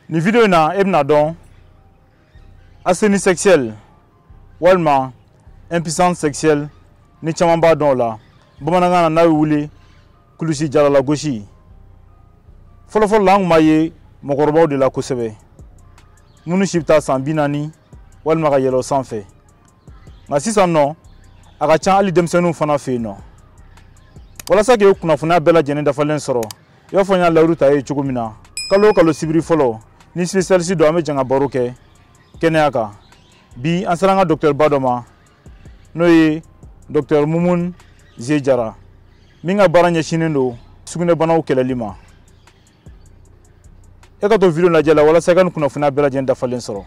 Nin video in na, e bɛna dɔn asthénie sexuelle walima impuissance sexuelle ni caman b'a dɔn o la. Bamanankan na, n'a bɛ wuli kulusi jalalagosi. Fɔlɔfɔlɔ la, an tun b'a ye mɔgɔkɔrɔbaw de la kosɛbɛ, minnu si bɛ taa san 40 walima ka yɛlɛ o sanfɛ. Nka sisan nɔ, a ka ca hali denmisɛnninw fana fɛ yen nɔ. Walasa k'e kunnafoniya bɛɛ lajɛlen dafalen sɔrɔ, i b'a fɔ n y'a layiru ta ye cogo min na, kalo o kalo sibiri fɔlɔ ni spécialiste dɔ, an bɛ jɛ ka baro kɛ kɛnɛya kan. Bi, an sera an ka docteur ba dɔ ma, n'o ye docteur Moumouni Zie Diarra, min ka baara ɲɛsinnen don sugunɛbanaw kɛlɛli ma. E ka to video lajɛ la walasa i ka nin kunnafoniya bɛɛ lajɛlen dafalen sɔrɔ.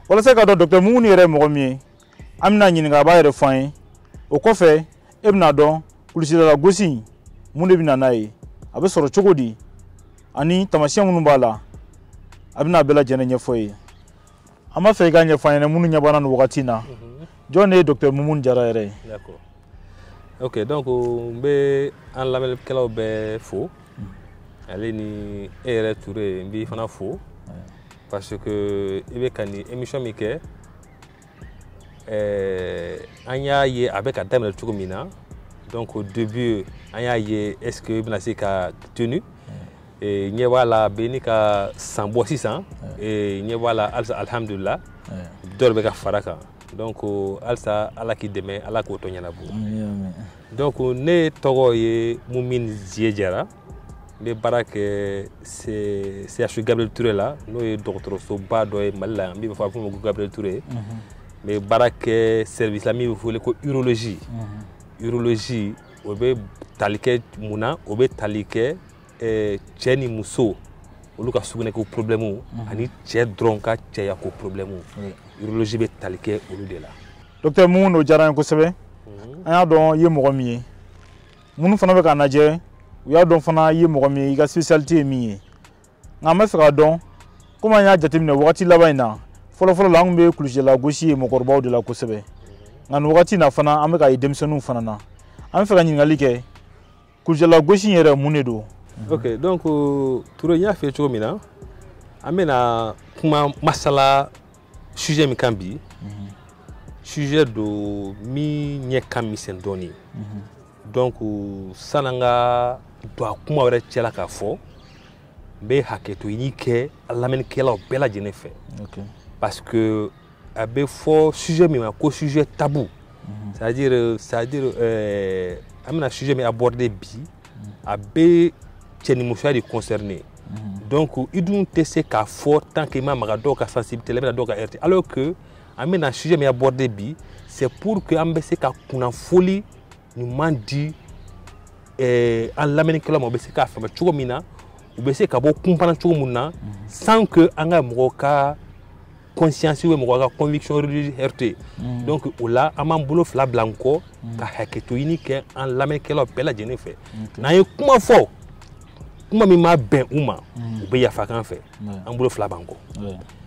Walasa i ka dɔn docteur Moumouni yɛrɛ ye mɔgɔ min ye, an bɛna ɲininka, a b'a yɛrɛ fɔ an ye. O kɔfɛ, e bɛna dɔn kulusidala gosi, mun de bɛ na n'a ye, a bɛ sɔrɔ cogo di, ani taamasiyɛn minnu b'a la, a bɛna bɛɛ lajɛlen ɲɛfɔ ye. An b'a fɛ i ka ɲɛfɔ an ɲɛna, minnu ɲɛ b'an na nin wagati in na, jɔn de ye docteur Moumouni Diarra yɛrɛ ye? D'accord. Ok, donc n bɛ an lamɛnnikɛlaw bɛɛ fo. Ale ni e yɛrɛ Touré, n b'i fana fo. Parce que i bɛ ka nin émission min kɛ, an y'a ye a bɛ ka daminɛ cogo min na. Donc au début, an y'a ye est ce que i bɛna se ka tenu. Ɲɛ b'a la, a bɛ ni ka san bɔ sisan. Ɲɛ b'a la halisa, alhamdulillah. Dɔ de bɛ ka fara kan. Donc halisa Ala k'i dɛmɛ, Ala k'o tɔ ɲɛnabɔ. Donc ne tɔgɔ ye Moumouni Zie Diarra. N bɛ baara kɛ CHU Gabriel Touré la, n'o ye dɔgɔtɔrɔsoba dɔ ye Mali la yan, min bɛ fɔ a bɛ f'o ma ko Gabriel Touré. N bɛ baara kɛ service la min bɛ wele ko urologie. Urologie, o bɛ tali kɛ mun na? O bɛ tali kɛ cɛ ni muso olu ka sugunɛko problème ani cɛ dɔrɔn ka cɛyako problème. Urologie bɛ tali kɛ olu de la. Docteur Moumouni, o diyara n ye kosɛbɛ. An y'a dɔn i ye mɔgɔ min ye. Minnu fana bɛ k'a lajɛ, u y'a dɔn fana i ye mɔgɔ min ye, i ka spécialité ye min ye. Nka an bɛ fɛ k'a dɔn, komi an y'a jateminɛ wagati laban in na, fɔlɔfɔlɔ la, an tun bɛ kulusijala gosi ye mɔgɔkɔrɔbaw de la kosɛbɛ. Nka nin wagati in na fana, an bɛ k'a ye denmisɛnninw fana na. An bɛ fɛ ka ɲininkali kɛ, kulusijala gosi in yɛrɛ, mun de don? Ok, donc Touré, n y'a f'i ye cogo min na, an bɛna kuma masala sujet min kan bi, sujet do min ɲɛ ka misɛn dɔɔni. Donc san'an ka don a kuma wɛrɛ cɛla k'a fɔ, n bɛ hakɛto ɲini kɛ a lamɛnnikɛlaw bɛɛ lajɛlen fɛ. Parce que a bɛ fɔ sujet min ma ko sujet tabou. C'est-à-dire an bɛna sujet min aborder bi, a bɛ cɛnimusoya de concerner. Donc i dun tɛ se k'a fɔ tant que i ma maga dɔw ka sensibilité la, i bɛna dɔw ka heurter. Alors que an bɛna sujet min aborder bi, c'est pour que an bɛ se ka kunnafoli ɲuman di an lamɛnnikɛlaw ma, u bɛ se k'a faamuya cogo min na, u bɛ se ka bɔ kunpana cogo min na, sans que an ka mɔgɔw ka conscience ou mɔgɔ ka conviction religieuse heurter. Donc o la, an b'an bolo fila bila an kɔ ka hakɛto ɲini kɛ an lamɛnnikɛlaw bɛɛ lajɛlen fɛ. N'an ye kuma fɔ, kuma min ma bɛn u ma, u bɛ yafa k'an fɛ. An bolo fila b'an kɔ.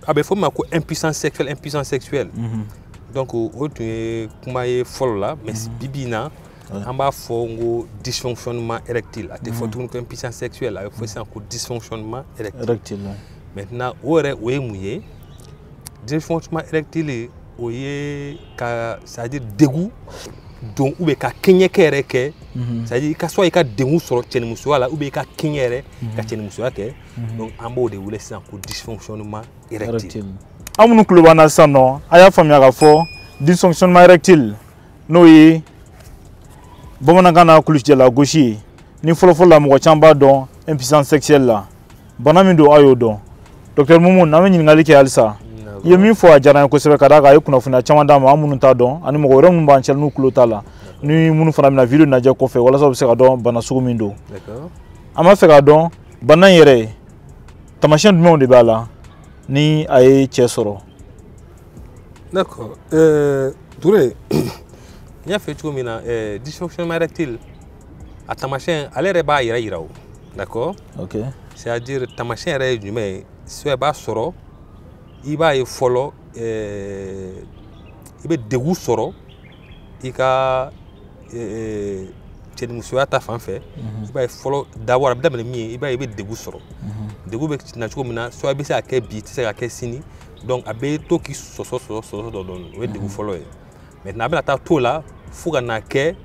A bɛ fɔ min ma ko impuissance sexuelle, impuissance sexuelle. Donc o tun ye kuma ye fɔlɔ la, mais bi bi in na, an b'a fɔ n ko dysfonctionnement érectile. A tɛ fɔ tuguni ko impuissance sexuelle, a bɛ fɔ sisan ko dysfonctionnement érectile. Érectile. Maintenant, o yɛrɛ, o ye mun ye? Dysfonctionnement érectile, o ye ka, c'est à dire, degun don ou bien ka kɛɲɛkɛ yɛrɛ kɛ, c'est à dire i ka soit i ka degun sɔrɔ cɛnimusoya la, ou bien i ka kɛɲɛ yɛrɛ ka cɛnimusoya kɛ. Donc an b'o de wele sisan ko dysfonctionnement érectile. Aw minnu tulo b'an na sisan nɔ, a y'a faamuya k'a fɔ dysfonctionnement érectile, n'o ye bamanankan na kulusijala gosi ye, ni fɔlɔfɔlɔ la mɔgɔ caman b'a dɔn impuissance sexuelle la, bana min don, a y'o dɔn. Docteur Moumouni, an bɛ ɲininkali kɛ halisa. I ye min fɔ, a diyara n ye kosɛbɛ, ka d'a kan a ye kunnafoniya caman d'an ma, an minnu t'a dɔn, ani mɔgɔ wɛrɛ minnu b'an cɛ n'u tulo t'a la, ni minnu fana bɛna video lajɛ kɔfɛ, walasa u bɛ se ka dɔn bana sugu min don. An b'a fɛ k'a dɔn bana in yɛrɛ, taamasiyɛn jumɛnw de b'a la ni a ye cɛ sɔrɔ? D'accord. Touré, n y'a fɔ cogo min na, dysfonctionnement érectile, a taamasiyɛn, ale yɛrɛ b'a yɛrɛ yira o. D'accord? Ok. C'est-à-dire taamasiyɛn yɛrɛ ye jumɛn ye? Soit i b'a sɔrɔ, i b'a ye fɔlɔ, i bɛ degun sɔrɔ i ka Cɛnimusoya ta fan fɛ, i b'a ye fɔlɔ d'abord a bɛ daminɛ min ye, i b'a ye i bɛ degun sɔrɔ. Degun bɛ na cogo min na, soit i bɛ se ka kɛ bi, i tɛ se ka kɛ sini, donc a bɛ to k'i sɔsɔ sɔsɔ sɔsɔ dɔɔni, o ye degun fɔlɔ ye. Maintenant a bɛna taa t'o la fo ka na kɛ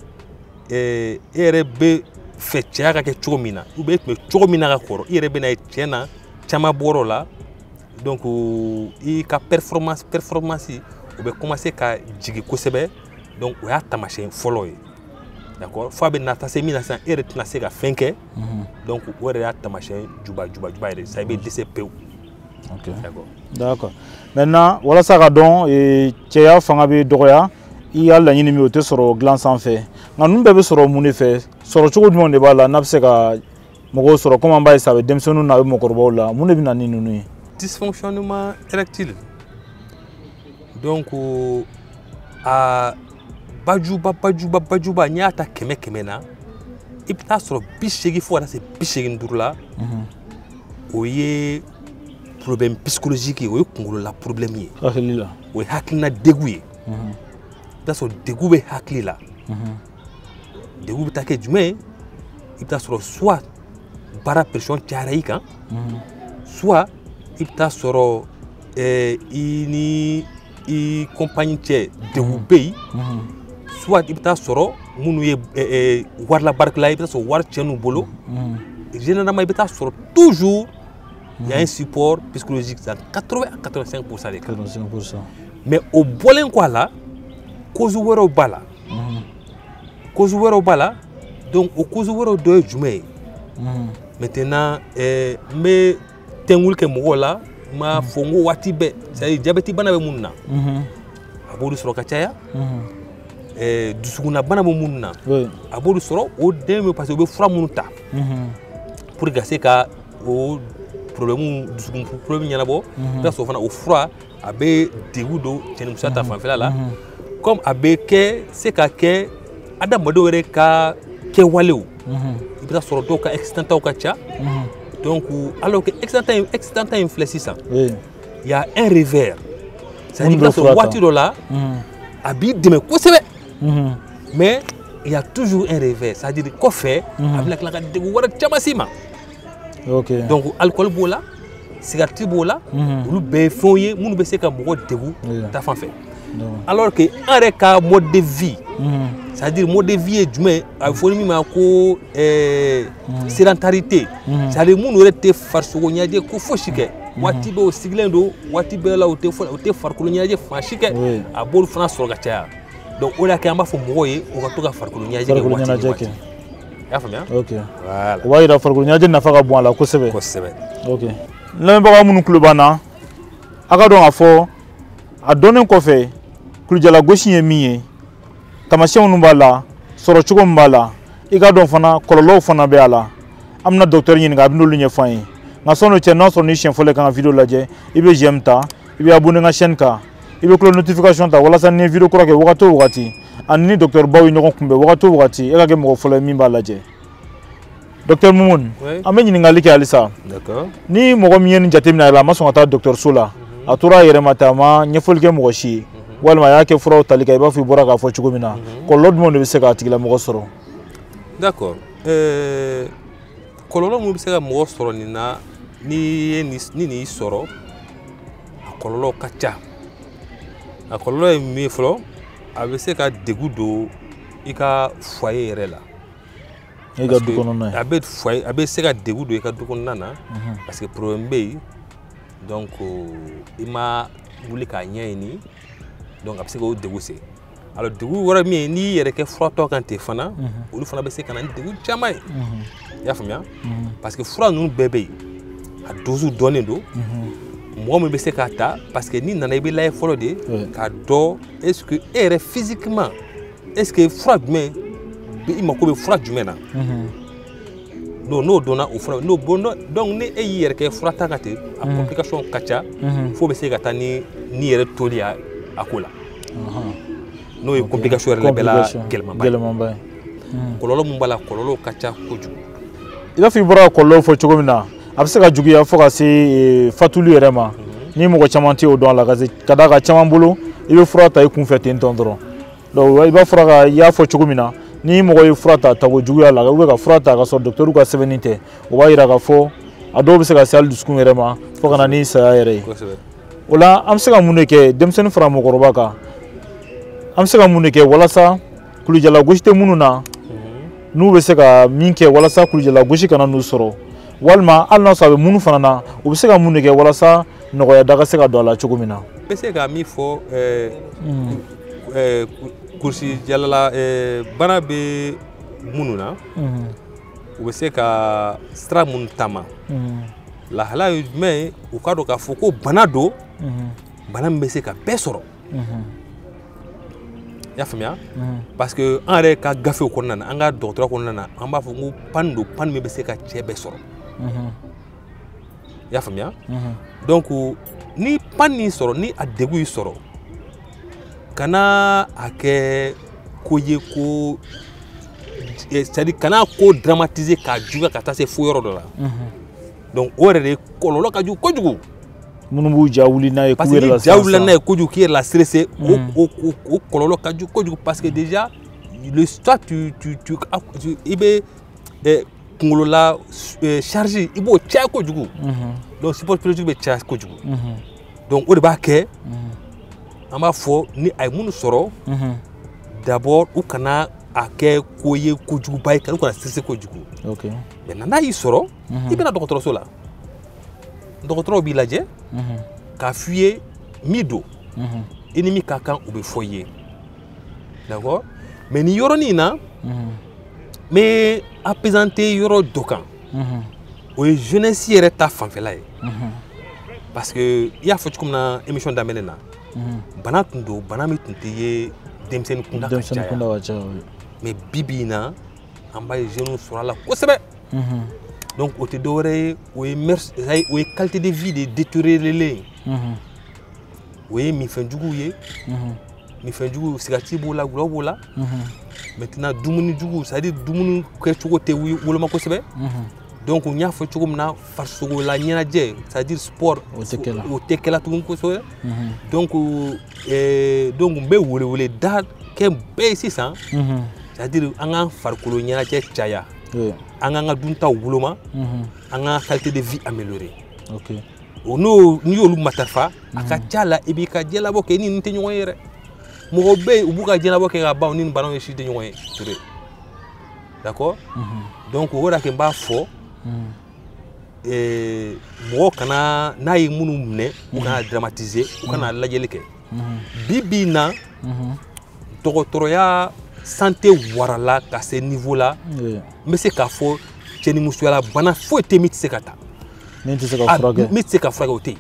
e yɛrɛ bɛ fɛ cɛya ka kɛ cogo min na, ou bien e tun bɛ cogo min na ka kɔrɔ, i yɛrɛ bɛ na ye tiɲɛ na caman bɔr'o la. Donc i ka performance o bɛ commencer ka jigin kosɛbɛ. Donc o y'a taamasiyɛn fɔlɔ ye. D'accord, fo a bɛ na taa se min na sisan, e yɛrɛ tɛna se ka fɛn kɛ. Donc o yɛrɛ y'a taamasiyɛn juba juba juba yɛrɛ, sa i bɛ dɛsɛ pewu. Ok. D'accord. D'accord. Maintenant, walasa ka dɔn cɛya fanga bɛ dɔgɔya, i y'a laɲini min o tɛ sɔrɔ dilan sanfɛ, nka ninnu bɛɛ bɛ sɔrɔ mun de fɛ? Sɔrɔ cogo jumɛn de b'a la n'a bɛ se ka mɔgɔw sɔrɔ, komi an b'a ye sisan a bɛ denmisɛnninw na, a bɛ mɔgɔkɔrɔbaw la, mun de bɛ na ni ninnu ye? Dysfonctionnement érectile. Donc a bajuba bajuba bajuba, n'i y'a ta 100 100 na, i bɛ taa sɔrɔ 80 fo ka taa se 85 la, o ye problème psychologique ye, o ye kunkolola problème ye. Hakili la. O ye hakilina degun ye. I bɛ taa sɔrɔ degun bɛ hakili la. Degun bɛ taa kɛ jumɛn ye? I bɛ taa sɔrɔ soit baara pression cayara i kan, soit i bɛ taa sɔrɔ i ni i compagne cɛ degun bɛ yen, soit i bɛ taa sɔrɔ minnu ye warilabaarakɛla ye, i bɛ taa sɔrɔ wari tiɲɛn'u bolo. Généralement i bɛ taa sɔrɔ toujours il y a un support psychologique dans 80 à 85% des cas. 85%. Mais o bɔlen kɔ a la, cause wɛrɛw b'a la. Cause wɛrɛw b'a la. Donc o cause wɛrɛw dɔ ye jumɛn ye? Maintenant n bɛ tɛnkuli kɛ mɔgɔw la, n b'a fɔ n ko waati bɛɛ, c'est à dire diabète bana bɛ minnu na, a b'olu sɔrɔ ka caya. Dusukunnabana bɛ minnu na, a b'olu sɔrɔ. O den bɛ parce que u bɛ fura minnu ta pour que ka se ka o problème dusukun problème ɲɛnabɔ, i bɛ taa sɔrɔ fana o fura a bɛ degun don cɛnimusoya ta fanfɛla la. Comme a bɛ kɛ se ka kɛ adamadenw yɛrɛ ka kɛwalew, i bɛ taa sɔrɔ dɔw ka accident taw ka ca. Donc alors que accident in filɛ sisan, il y a un revers, c'est à dire i bɛ taa sɔrɔ waati dɔ la a b'i dɛmɛ kosɛbɛ, mais il y a toujours un revers, c'est à dire kɔfɛ a bɛna tila ka degun wɛrɛ caman s'i ma. Donc alcool b'o la, cigarette b'o la, olu bɛɛ ye fɛnw ye minnu bɛ se ka mɔgɔ degun ta fan fɛ. Alors que an yɛrɛ ka mode de vie, c'est à dire mode de vie ye jumɛn ye? A bɛ fɔ min ma ko sédentarité, c'est à dire minnu yɛrɛ tɛ farisogo ɲɛnajɛ ko fosi kɛ, waati bɛɛ o sigilen don, waati bɛɛ la u tɛ farikolo ɲɛnajɛ fan si kɛ, a b'olu fana sɔrɔ ka caya. Donc o de y'a kɛ an b'a fɔ mɔgɔw ye u ka to ka farikolo ɲɛnajɛ kɛ waati ni waati. I y'a faamuya? Ok. Voilà. O b'a yira farikolo ɲɛnajɛ nafa ka bon a la kosɛbɛ. Kosɛbɛ. Ok. Lamɛnbaga minnu tulo b'an na, a ka dɔn k'a fɔ a dɔnnen kɔfɛ kulujalagosi ye min ye, taamasiyɛn minnu b'a la, sɔrɔ cogo min b'a la, i ka dɔn fana kɔlɔlɔw fana bɛ a la. An bɛna docteur ɲininka, a bɛ n'olu ɲɛfɔ an ye. Nka sɔnni o cɛ, n'a sɔrɔ ni siɲɛ fɔlɔ ye k'an ka vidéo lajɛ, i bɛ j'aime ta, i bɛ abonné n ka chaîne kan, i bɛ cloche notification ta walasa ni ye vidéo kura kɛ wagati o wagati, ani ni docteur baw ye ɲɔgɔn kunbɛn wagati o wagati, e ka kɛ mɔgɔ fɔlɔ ye min b'a lajɛ. Docteur Moumouni, an bɛ ɲininkali kɛ halisa. Ni mɔgɔ min ye nin jateminɛ a la, a ma sɔn ka taa dɔgɔtɔrɔso la, a tora a yɛrɛ ma ten, a ma ɲɛfɔli kɛ mɔgɔ si ye, walima a y'a kɛ furaw tali kan i b'a fɔ i bɔra k'a fɔ cogo min na, kɔlɔlɔ jumɛn de bɛ se k'a tigilamɔgɔ sɔrɔ? D'accord. Kɔlɔlɔ min bɛ se ka mɔgɔ sɔrɔ nin na, ni nin y'i sɔrɔ, a kɔlɔlɔ ka ca. A kɔlɔlɔ ye min ye fɔlɔ, a bɛ se ka degun don i ka foyer yɛrɛ la. I ka du kɔnɔna ye. A bɛ foyer, a bɛ se ka degun don i ka du kɔnɔna na, parce que problème bɛ yen, donc i ma wuli k'a ɲɛɲini, donc a bɛ se k'o degun se. Alors degun wɛrɛ min ye, n'i y'i yɛrɛ kɛ furatɔ kan ten fana, olu fana bɛ se ka na ni degun caman ye. I y'a faamuya? Parce que fura ninnu bɛɛ bɛ yen, a dose dɔnnen don. Mɔgɔ min bɛ se k'a ta, parce que n'i nana i bɛ lajɛ fɔlɔ de k'a dɔn est ce que e yɛrɛ physiquement, est ce que fura jumɛn i mako bɛ fura jumɛn na. Donc n'o dɔnna o fura n'o bon, donc ni e y'i yɛrɛ kɛ fura ta kan ten, a complication ka ca, fo bɛ se ka taa ni yɛrɛ toli a ko la. N'o ye complication yɛrɛ bɛɛ la gɛlɛmanba ye. Kɔlɔlɔ min b'a la, kɔlɔlɔw ka ca kojugu. I b'a fɔ i bɔra ka kɔlɔlɔw fɔ cogo min na, a bɛ se ka juguya fo ka se fatuli yɛrɛ ma. Ni mɔgɔ caman tɛ o dɔn a la, ka d'a kan caman bolo i bɛ fura ta i kunfɛ ten tɔ dɔrɔn. Donc i b'a fɔra ka i y'a fɔ cogo min na, Ni mɔgɔ ye fura ta tako juguya la ou bien ka fura ta ka sɔrɔ docteur ka sɛbɛnni tɛ, o b'a yira k'a fɔ a dɔw bɛ se ka se hali dusukun yɛrɛ ma fo ka na ni saya yɛrɛ ye. O la an bɛ se ka mun de kɛ denmisɛnnin fara mɔgɔkɔrɔba kan? An bɛ se ka mun de kɛ walasa kulujala gosi tɛ minnu na, n'u bɛ se ka min kɛ walasa kulujala gosi kana n'u sɔrɔ, walima hali n'a sɔrɔ a bɛ minnu fana na, u bɛ se ka mun de kɛ walasa nɔgɔya da ka se ka don a la cogo min na? N bɛ se ka min fɔ, kurusi jalala bana bɛ minnu na, u bɛ se ka sira minnu taama, lahala ye jumɛn ye? U k'a dɔn k'a fɔ ko bana don, bana min bɛ se ka bɛɛ sɔrɔ. I y'a faamuya? Parce que an yɛrɛ ka gafew kɔnɔna na, an ka dɔgɔtɔrɔ kɔnɔna na, an b'a fɔ ko panne don, panne min bɛ se ka cɛ bɛɛ sɔrɔ. I y'a faamuya? Donc ni panne y'i sɔrɔ, ni a degun y'i sɔrɔ, kana a kɛ ko ye ko, c'est à dire kana ko dramatiser k'a juguya ka taa se fo yɔrɔ dɔ la. Donc o yɛrɛ de kɔlɔlɔ ka jugu kojugu. Minnu b'u ja wuli n'a ye, k'u yɛrɛ la, parce que ni ja wulila n'a ye kojugu k'i yɛrɛ la stressé, o kɔlɔlɔ ka jugu kojugu, parce que déjà le toi tu tu tu i bɛ kunkolo la charge, i b'o caya kojugu. Donc support psychologique bɛ caya kojugu. Donc o de b'a kɛ an b'a fɔ ni a ye minnu sɔrɔ, d'abord u kana a kɛ ko ye kojuguba ye, u kana stressé kojugu. Maintenant n'a y'i sɔrɔ, i bɛna dɔgɔtɔrɔso la, dɔgɔtɔrɔw b'i lajɛ k'a f'i ye min don, i ni min ka kan, o bɛ fɔ i ye. D'accord? Mais nin yɔrɔnin in na, n bɛ appesanter yɔrɔ dɔ kan, o ye jeunesse yɛrɛ ta fanfɛla ye. Parce que i y'a fɔ cogo min na émission daminɛ na, bana tun don, bana min tun tɛ ye denmisɛnnin kunda ka caya, mais bi bi in na an b'a ye jeunes sɔrɔ a la kosɛbɛ. Donc o tɛ dɔwɛrɛ ye, o ye mœurs, o ye qualité de vie de détériorée ye. O ye minfɛnjuguw ye, minfɛnjugu, sigɛriti b'o la, gulɔ b'o la. Maintenant dumuni jugu, c'est à dire dumuni kɛcogo tɛ woloma kosɛbɛ. Donc n y'a fɔ cogo min na, farisogola ɲɛnajɛ, c'est à dire sport, o tɛ kɛla tugun kosɛbɛ. Donc n bɛ welewele da kɛ bɛɛ ye sisan, c'est à dire an k'an farikolo ɲɛnajɛ caya, an k'an ka duntaw woloma, an k'an qualité de vie améliorer. O n'o n'i y'olu matarafa, a ka ca la i b'i ka diɲɛlabɔ kɛ, i ni nin tɛ ɲɔgɔn ye yɛrɛ. Mɔgɔw bɛ yen, u b'u ka diɲɛlabɔ kɛ ka ban, u ni nin banaw ye si tɛ ɲɔgɔn ye Ture. D'accord? Donc o de la n b'a fɔ mɔgɔ kana, n'a ye minnu minɛ, u kana dramatiser, u kana lajɛli kɛ. Bi bi in na, dɔgɔtɔrɔya santé warala ka se niveau la, n bɛ se k'a fɔ cɛnimusoya la bana foyi tɛ min tɛ se ka ta. Min tɛ se ka furakɛ. Min tɛ se ka furakɛ, o tɛ yen.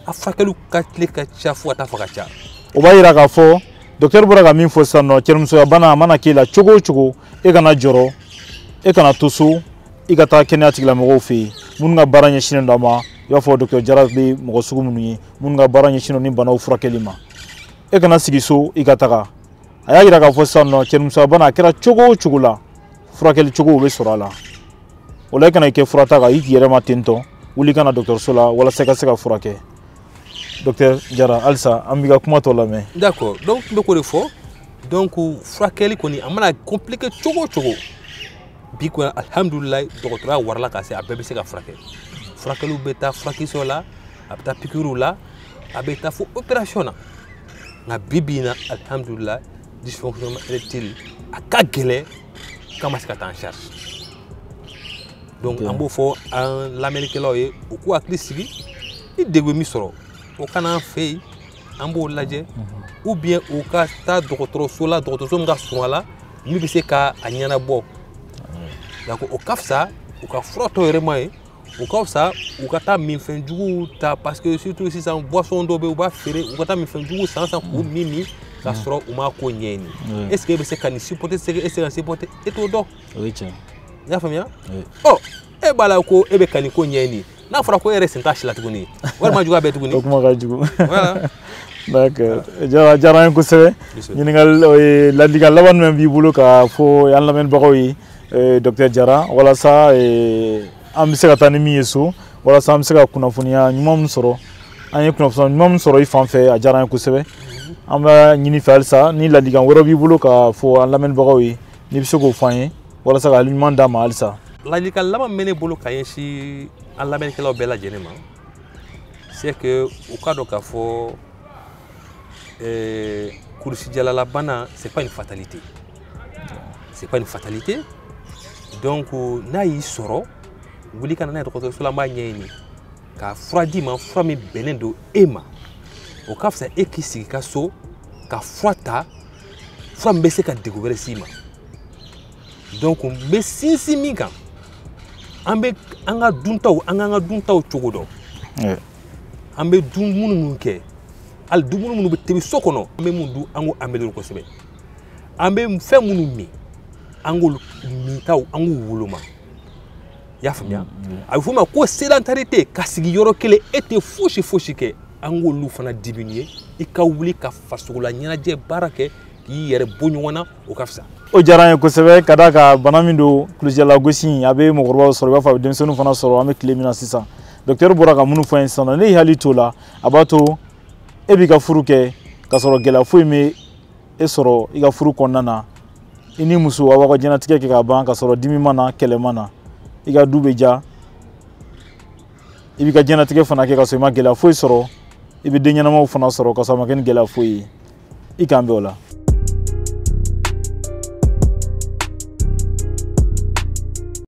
A furakɛliw ka tile ka ca fo ka taa fɔ ka ca. O b'a yira k'a fɔ docteur bɔra ka min fɔ sisan nɔ, cɛnimusoya bana a mana k'e la cogo o cogo, e kana jɔrɔ, e kana to so, i ka taa kɛnɛya tigilamɔgɔw fɛ yen minnu ka baara ɲɛsinnen don a ma. I b'a fɔ docteur Jara bɛ mɔgɔ sugu minnu ye, minnu ka baara ɲɛsinnen don ni banaw furakɛli ma. E kana sigi so, i ka taga. A y'a yira k'a fɔ sisan nɔ, cɛnimusoya bana a kɛra cogo o cogo la, furakɛli cogo bɛ sɔrɔ a la. O la i kana kɛ fura ta kan i yɛrɛ ma ten tɔ, wuli ka na dɔgɔtɔrɔso la walasa i ka se ka furakɛ. Docteur Jara, halisa an b'i ka kuma tɔ lamɛn. D'accord, donc n bɛ k'o de fɔ. Donc furakɛli kɔni a mana compliqué cogo o cogo, bi kɔni alihamudulilayi dɔgɔtɔrɔya warala ka se a bɛɛ bɛ se ka furakɛ. Furakɛliw bɛ taa furakisɛw la, a bɛ taa pikiriw la, a bɛ taa fo opération na. Nka bi bi in na alihamudulilayi dysfonctionnement érectile a ka gɛlɛn k'a ma se ka taa en charge. Donc an b'o fɔ an lamɛnnikɛlaw ye, u k'u hakili sigi, ni degun min sɔrɔ, o ka n'an fɛ yen, an b'o lajɛ, ou bien u ka taa dɔgɔtɔrɔso la, dɔgɔtɔrɔso min ka surun a la, min bɛ se ka a ɲɛnabɔ. Donc o ka fisa u ka fura tɔ yɛrɛ ma ye, o ka fisa u ka taa minfɛn juguw ta, parce que surtout sisan boisson dɔw bɛ yen u b'a feere, u ka taa minfɛn juguw san san k'u min k'a sɔrɔ u m'a ko ɲɛɲini. Est ce que e bɛ se ka nin supporter, est ce que e se ka supporter, e t'o dɔn. O ye tiɲɛ. I y'a faamuya? Ɔ e b'a la ko e bɛ ka nin ko ɲɛɲini, n'a fɔra ko e yɛrɛ sen t'a si la tuguni, walima juguya bɛɛ tuguni. O kuma ka jugu. Voilà. D'accord, Jara diyara an ye kosɛbɛ. Ɲininkali ladilikan laban jumɛn b'i bolo k'a fɔ an lamɛnnibagaw ye, docteur Jara, walasa an bɛ se ka taa ni min ye so, walasa an bɛ se ka kunnafoniya ɲuman min sɔrɔ? An ye kunnafoniya ɲuman min sɔrɔ i fan fɛ, a diyara an ye kosɛbɛ. An b'a ɲini fɛ halisa ni ladilikan wɛrɛ b'i bolo k'a fɔ an lamɛnnibagaw ye, n'i bɛ se k'o fɔ an ye walasa ka hakili ɲuman d'a ma halisa. Ladilikan laban min bɛ ne bolo ka ɲɛsin an lamɛnnikɛlaw bɛɛ lajɛlen ma, c'est que u k'a dɔn k'a fɔ kurusijalalabana, c'est pas une fatalité, c'est pas une fatalité. Donc n'a y'i sɔrɔ, wuli ka na n'a ye dɔgɔtɔrɔso la, an b'a ɲɛɲini ka fura d'i ma, fura min bɛnnen don e ma. O ka fisa e k'i sigi ka so ka fura ta, fura min bɛ se ka degun wɛrɛ s'i ma. Donc n bɛ sinsin min kan, an bɛ an ka duntaw, an k'an ka duntaw cogo dɔn. An bɛ dumuni minnu kɛ, hali dumuni minnu bɛ tobi so kɔnɔ, an bɛ mun dun, an k'o améliorer kosɛbɛ. An bɛ fɛn minnu min, an k'olu mintaw, an k'u woloma. I y'a faamuya? A bɛ f'o ma ko sédentarité, ka sigi yɔrɔ kelen, e tɛ fosi fosi kɛ, an k'olu fana diminuer. I ka wuli ka farisogola ɲɛnajɛ baara kɛ, k'i yɛrɛ bɔ ɲɔgɔn na, o ka fisa. O diyara an ye kosɛbɛ, ka d'a kan bana min don, kulusijalagosi, a bɛ mɔgɔkɔrɔbaw sɔrɔ i b'a fɔ a bɛ denmisɛnninw fana sɔrɔ. An bɛ tile min na sisan, docteur bɔra ka minnu fɔ an ye sisan, ne y'i hakili t'o la, a b'a to e b'i ka furu kɛ k'a sɔrɔ gɛlɛya foyi m'e sɔrɔ i ka furu kɔnɔna na. I ni muso, aw b'aw ka diɲɛlatigɛ kɛ ka ban k'a sɔrɔ dimi ma na, kɛlɛ ma na, i ka du bɛ diya, i b'i ka diɲɛlatigɛ fana kɛ k'a sɔrɔ i ma gɛlɛya foyi sɔrɔ, i bɛ den ɲɛnamaw fana sɔrɔ k'a sɔrɔ a ma kɛ ni gɛlɛya foyi ye. I k'an bɛn o la.